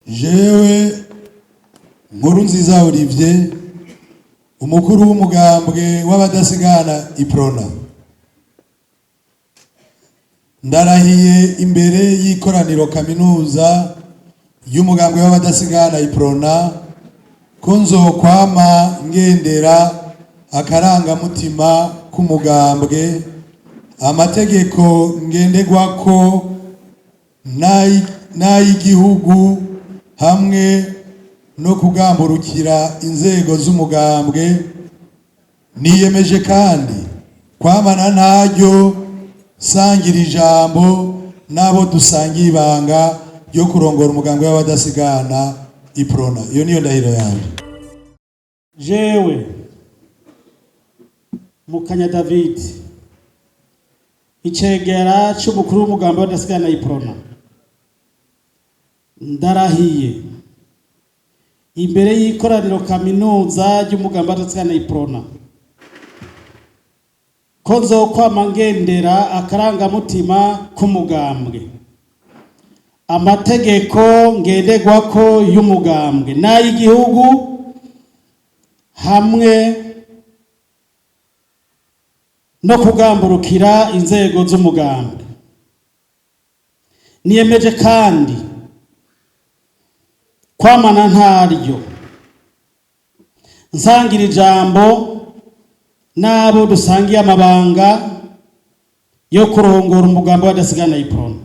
Jewe Nkurunziza Olivier, umukuru w'umugambwe w'abadasigana Iprona, ndarahiye imbere y'ikoraniro kaminuza y'umugambwe w'abadasigana Iprona ko nzokwama ngendera akarangamutima k'umugambwe, amategeko ngenderwako n'ay'igihugu hamwe no kugamburukira inzego z'umugambwe. Niyemeje kandi kwamana ntaryo sangira ijambo n'abo dusangiye ibanga ryo kurongora umugambwe w'abadasigana Iprona. Iyo niyo ndahiro yanjye. Jewe Mukanya David, icegera c'umukuru w'umugambi w'abadasigana Iprona, ndarahiye imbere y'ikoraniro kaminuza ry'umugambi w'abadasigana Iprona ko nzokwama ngendera akarangamutima k'umugambwe, amategeko ngenderwako y'umugambwe n'ay'igihugu hamwe no kugamburukira inzego z'umugambwe. Niyemeje kandi kwamana ntaryo nsangira ijambo n'abo dusangiye amabanga yo kurongora umugambi w'abadasigana Iprona.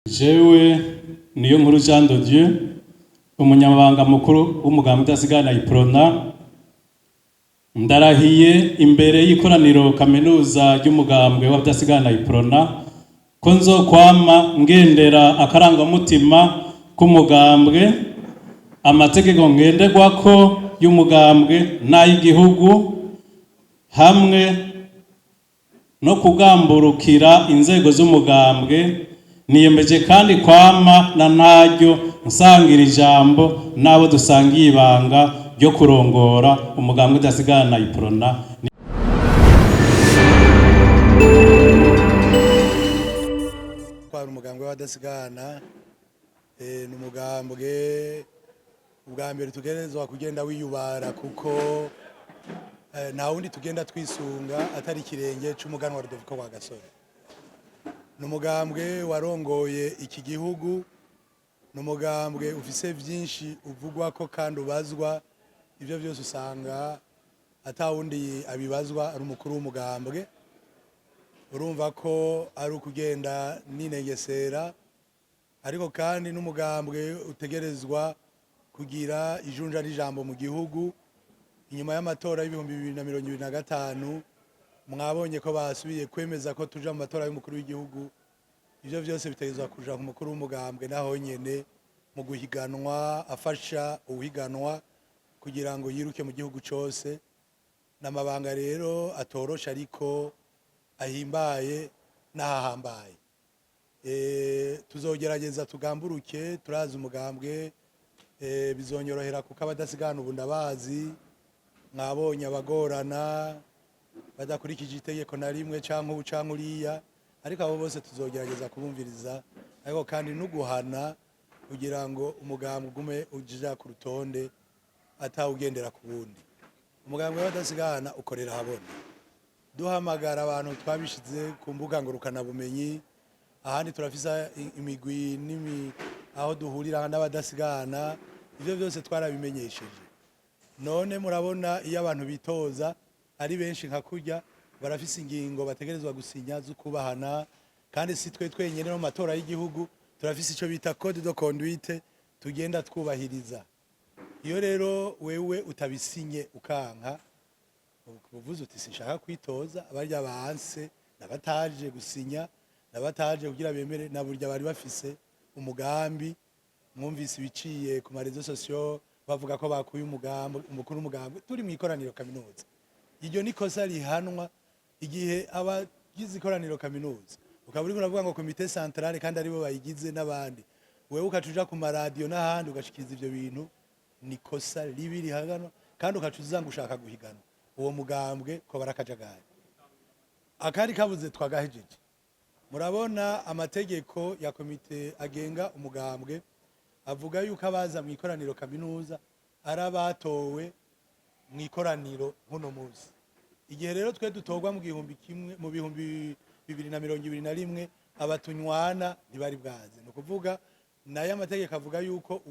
Jewe Niyonkuru Jean de Dieu, umunyamabanga mukuru w'umugambi udasigana Iprona, ndarahiye imbere y'ikoraniro kaminuza ry'umugambwe w'abadasigana Iprona ko nzokwama ngendera akarangamutima k'umugambwe, amategeko ngenderwako y'umugambwe n'ay'igihugu hamwe no kugamburukira inzego z'umugambwe. Niyemeje kandi kwama na ntaryo nsangira ijambo n'abo dusangiye ibanga ryo kurongora umugambwe udasigana Iprona. Kwari umugambwe w'abadasigana, ni umugambwe ubwa mbere tugerezwa kugenda wiyubara, kuko nta wundi tugenda twisunga atari ikirenge c'umuganwa Rudoviko Rwagasore. Ni umugambwe warongoye iki gihugu, ni umugambwe ufise vyinshi uvugwa ko kandi ubazwa. Ivyo vyose usanga ata wundi abibazwa ari umukuru w'umugambwe. Urumva ko ari ukugenda ninengesera, ariko kandi n'umugambwe utegerezwa kugira ijunja n'ijambo mu gihugu. Inyuma y'amatora y'2025, mwabonye ko basubiye kwemeza ko tuja mu matora y'umukuru w'igihugu. Ivyo vyose bitegerezwa kuja ku mukuru w'umugambwe, naho nyene mu guhiganwa afasha uwuhiganwa kugira ngo yiruke mu gihugu cose. N'amabanga rero atoroshe, ariko ahimbaye n'ahahambaye. Tuzogerageza tugamburuke. Turazi umugambwe, bizonyorohera kuko abadasigana ubu ndabazi. Mwabonye abagorana badakurikije itegeko na rimwe canke ubu canke uriya, ariko abo bose tuzogerageza kubumviriza, ariko kandi no guhana kugira ngo umugambwe ugume uja ku rutonde atawugendera ku wundi. Umugambwe w'abadasigana ukorera ahabona, duhamagara abantu, twabishize ku mbuga ngurukanabumenyi, ahandi turafise imigwi n'imi aho duhurira n'abadasigana. Ivyo byose twarabimenyesheje. None murabona iyo abantu bitoza ari benshi nka kurya, barafise ingingo bategerezwa gusinya zo kubahana. Kandi si twe twenyene, no mu matora y'igihugu turafise ico bita code de conduite tugenda twubahiriza. Iyo rero wewe utabisinye, ukanka, uvuze uti sinshaka kwitoza, abarya banse nabataje gusinya, nabataje kugira bemere, na burya bari bafise umugambi. Mwumvise ibiciye ku ma réseaux sociaux bavuga ko bakuye umugambi umukuru w'umugambi turi mu ikoraniro kaminuza. Iryo ni kosa rihanwa. Igihe abagize ikoraniro kaminuza, ukaba uriko uravuga ngo comité central kandi aribo bayigize n'abandi, wewe ukaca uja ku maradiyo n'ahandi ugashikiriza ivyo bintu, ni kosa ribi rihaganwa. Kandi ukaca uza ngo ushaka guhiganwa uwo mugambwe, ko barakajagari akari kabuze twagahejeje. Murabona amategeko ya komite agenga umugambwe. Avuga yuko abaza mu ikoraniro kaminuza ari abatowe mu ikoraniro nk'uno munsi. Igihe rero twe dutorwa mu gihumbi kimwe mu 2021, abatunywana ntibari bwaze. Ni ukuvuga nayo amategeko avuga yuko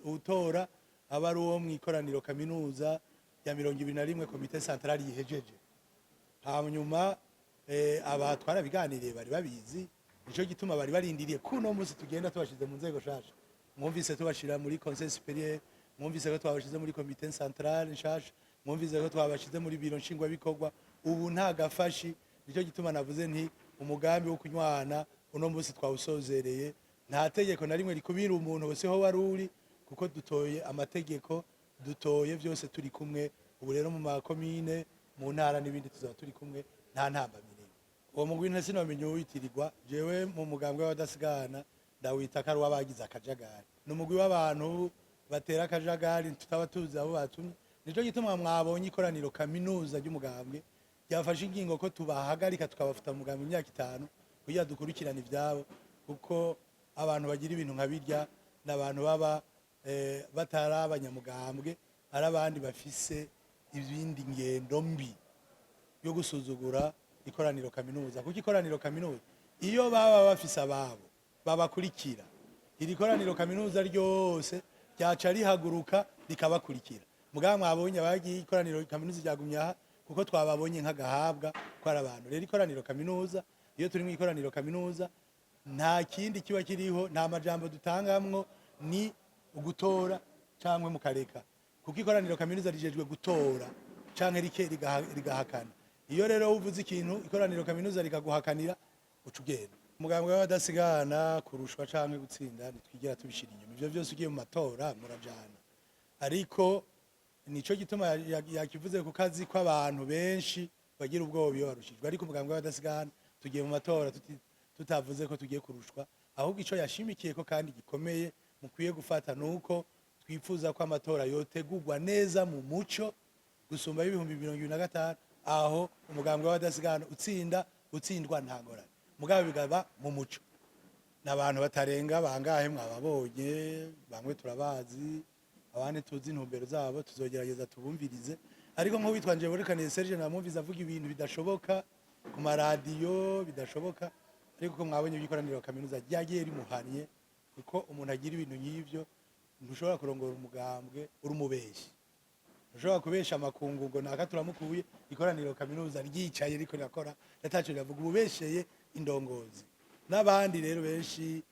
uwutora aba ari uwo mu ikoraniro kaminuza ya 21, comité central yihejeje. Hanyuma aba twarabiganiriye, bari babizi. Nico gituma bari barindiriye kuno munsi tugenda tubashize mu nzego nshasha. Mwumvise tubashira muri conseil supérieur, mwumvise ko twabashize muri comité central nshasha, mwumvise ko twabashize muri biro nshingwabikorwa. Ubu nta gafashi. Nico gituma navuze nti umugambi wo kunywana uno munsi twawusozereye. Nta tegeko na rimwe rikubira umuntu wese ho wari uri, kuko dutoye amategeko, dutoye byose turi kumwe. Ubu rero mu makomine, mu ntara n'ibindi tuzaba turi kumwe, nta ntambamyi n'imwe. Uwo mugwi nta sinomenya uwitirirwa. Jewe mu mugambwe w'abadasigana ndawita ko ari uw'abagize akajagari. Ni umugwi w'abantu batera akajagari tutaba tuzi abo batumye. Nico gituma mwabonye ikoraniro kaminuza ry'umugambwe ryafashe ingingo ko tubahagarika, tukabafuta mu mugambwe imyaka 5 kugira dukurikirane ivyabo, kuko abantu bagira ibintu nka birya ni abantu baba batari abanyamugambwe, ari abandi bafise ibindi ngendo mbi yo gusuzugura ikoraniro kaminuza. Kuko ikoraniro kaminuza, iyo baba bafise ababo babakurikira, iri koraniro kaminuza ryose ryaca rihaguruka rikabakurikira. Mugabo mwabonye abagiye, ikoraniro kaminuza ryagumye aha, kuko twababonye nk'agahabwa ko ari abantu. Rero ikoraniro kaminuza, iyo turi mu ikoraniro kaminuza, nta kindi kiba kiriho, nta majambo dutangamwo, ni ugutora cyangwa mukareka, kuko ikoraniro kaminuza rijejwe gutora canke rigahakana. Iyo rero uvuze ikintu, ikoraniro kaminuza rikaguhakanira, uca ugenda. Umugambwe w'abadasigana, kurushwa canke gutsinda, ntitwigera tubishira inyuma. Ivyo vyose ugiye mu matora murajana. Ariko nico gituma yakivuze ku kazi ko abantu benshi bagira ubwoba iyo barushijwe. Ariko umugambwe w'abadasigana tugiye mu matora tutavuze ko tugiye kurushwa. Ahubwo ico yashimikiye ko kandi gikomeye mukwiye gufata nuko twifuza ko amatora yotegurwa neza mu muco gusumba y'2025, aho umugambwe w'abadasigana utsinda, utsindwa, nta ngorane, mugabo bigaba mu muco. N'abantu batarenga bangahe mwababonye, bamwe turabazi, abandi tuzi intumbero zabo, tuzogerageza tubumvirize. Ariko nk'uwitwa Njeburekaniye Serge, namwumvise avuga ibintu bidashoboka ku maradiyo, bidashoboka. Ariko ko mwabonye ibikoraniro kaminuza ryagiye rimuhanye, kuko umuntu agira ibintu nk'ivyo, ntushobora kurongora umugambwe uri umubeshi. Ntushobora kubesha amakungu ngo naka turamukuye, ikoraniro kaminuza ryicaye riko rirakora, rataco riravuga. Ububesheye indongozi n'abandi rero benshi,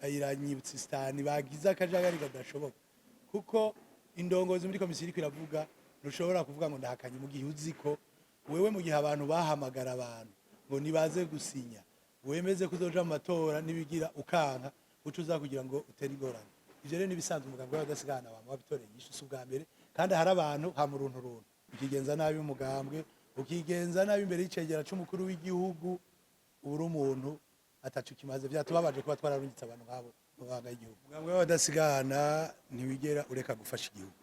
ayiranyibutsa istani bagize akajagari kadashoboka, kuko indongozi muri komisiyo iriko iravuga, ntushobora kuvuga ngo ndahakanye mu gihe uzi ko wewe, mu gihe abantu bahamagara abantu ngo nibaze gusinya wemeze kuzoja mu matora nibigira ukanka, uca uza kugira ngo utere ingorane. Ivyo rero nibisanzwe. Umugambwe w'abadasigana wama wabitoreye inyishu, si ubwa mbere. Kandi hari abantu hamuruntu runtu ukigenza nabi umugambwe, ukigenza nabi imbere y'icegera c'umukuru w'igihugu, uri umuntu ataco kimaze. Vyatubabaje kuba twararungitse abantu nk'abo mu mabanga y'igihugu. Umugambwe w'abadasigana ntiwigera ureka gufasha igihugu,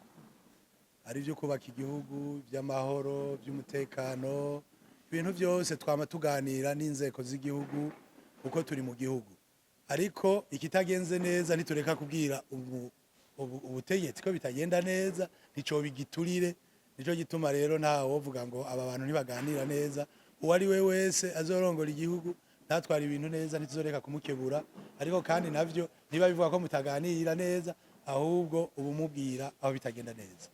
ari ibyo kubaka igihugu, by'amahoro, by'umutekano, ibintu byose twama tuganira n'inzego z'igihugu kuko turi mu gihugu. Ariko ikitagenze neza ntitureka kubwira ubutegetsi ko bitagenda neza, nticoba igiturire. Nico gituma rero nta wovuga ngo aba bantu ntibaganira neza. Uwo ari we wese azorongora igihugu ntatwara ibintu neza, ntituzoreka kumukebura. Ariko kandi navyo ntiba bivuga ko mutaganira neza, ahubwo ubumubwira aho bitagenda neza.